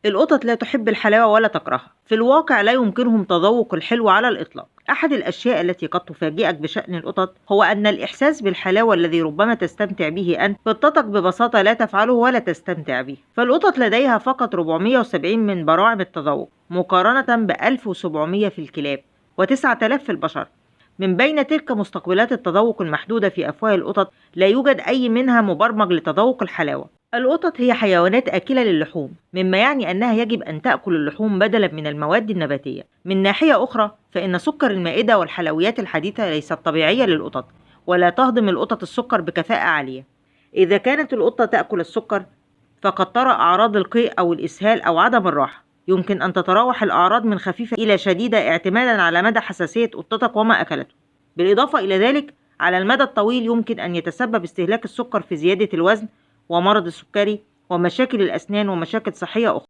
القطط لا تحب الحلاوة ولا تكرهها. في الواقع لا يمكنهم تذوق الحلو على الإطلاق. أحد الأشياء التي قد تفاجئك بشأن القطط هو أن الإحساس بالحلاوة الذي ربما تستمتع به أنت، قطتك ببساطة لا تفعله ولا تستمتع به. فالقطط لديها فقط 470 من براعم التذوق مقارنة ب 1700 في الكلاب و9000 في البشر. من بين تلك مستقبلات التذوق المحدودة في أفواه القطط لا يوجد أي منها مبرمج لتذوق الحلاوة. القطط هي حيوانات آكلة للحوم، مما يعني أنها يجب أن تأكل اللحوم بدلا من المواد النباتية. من ناحية أخرى، فإن سكر المائدة والحلويات الحديثة ليست طبيعية للقطط، ولا تهضم القطط السكر بكفاءة عالية. إذا كانت القطة تأكل السكر، فقد ترى أعراض القيء أو الإسهال أو عدم الراحة. يمكن أن تتراوح الأعراض من خفيفة إلى شديدة اعتمادا على مدى حساسية قطتك وما أكلته. بالإضافة إلى ذلك، على المدى الطويل يمكن أن يتسبب استهلاك السكر في زيادة الوزن ومرض السكري ومشاكل الأسنان ومشاكل صحية أخرى.